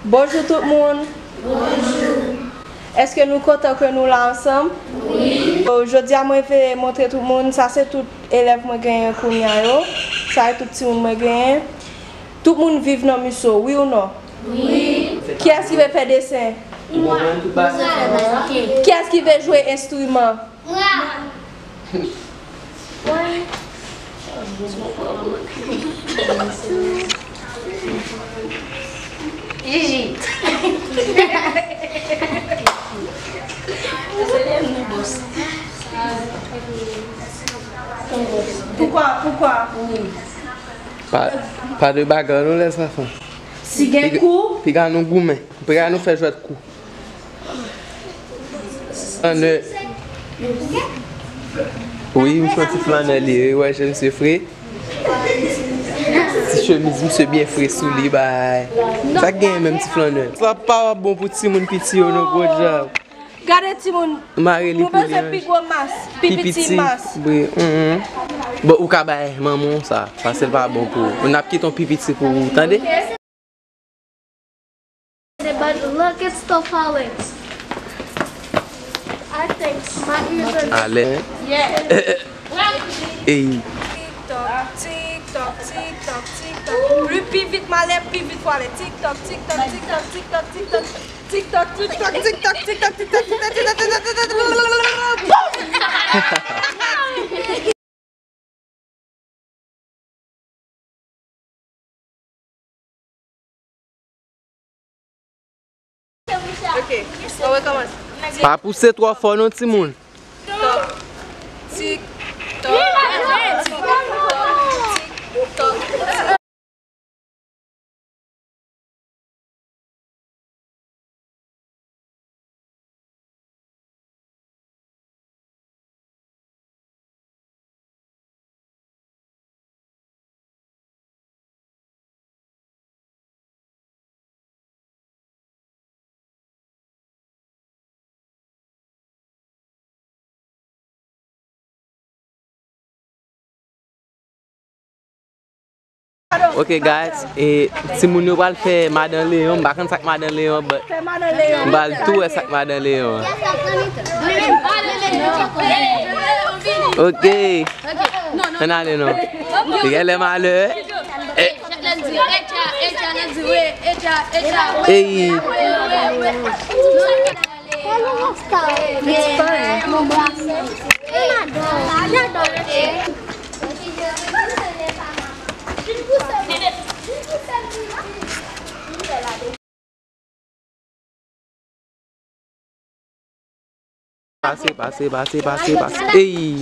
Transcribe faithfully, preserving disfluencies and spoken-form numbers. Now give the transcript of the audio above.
Bonjou tout moun. Bonjou. Èske nou kontan ke nou la ansanm? Wi. Jodi a mwen vle montre tout moun, sa se tout elèv mwen genyen kounye a yo. Sa se tout timoun mwen genyen. Tout moun viv nan MISO, wi ou non? Wi. Kiyès ki vle fè desen? Mwen. Kiyès ki vle jwe enstriman? Mwen. Gigi. Poukwa, poukwa? Pa, pa de bagarre non, les enfants. Si gen kou, piga nou goumen. Piga nou fè jwèt kou. Flannè. Wi, misye yon ti flannè li ye, wi, wè je misye fre. Ti chemiz misye byen fre sou li, bay. Sa k genyen menm ti flannè? Sa pa bon pou timoun piti yo non, gwo djab. Gade timoun. Mare li pou li. Nou bezwen pi gwo mas, pi piti mas. Wi, mm, mm. Bon, ou ka bay manman w sa, paske l pa bon pou ou. N ap kite yon pi piti pou ou, tande? But look, it's still falling. I think my ears are. Ale. Yeah. Ey. Tik tòk, tik tòk, tik tòk, tik tòk. Pli, pi vit m ale, pi vit w ale. Tik tòk, tik tòk, tik tòk, tik tòk, tik tòk. Tik tòk, tik tòk, tik tòk, tik tòk, tik tòk, tik tòk, tik tòk, tik tòk, tik tòk, tik tòk. Ok, on recommence. Pa pouse twò fò non, timoun. Tòk, tik, tòk, tik, tòk, tik, tòk. Ok guys, e, timoun yo pral fè Madan Leyon, m pa konn sa k Madan Leyon, but m pral tou wè sa k Madan Leyon an. Ok. Ann ale non. Li genlè malè. Ey. It's fun. Pase, pase, pase, pase, pase. Ey!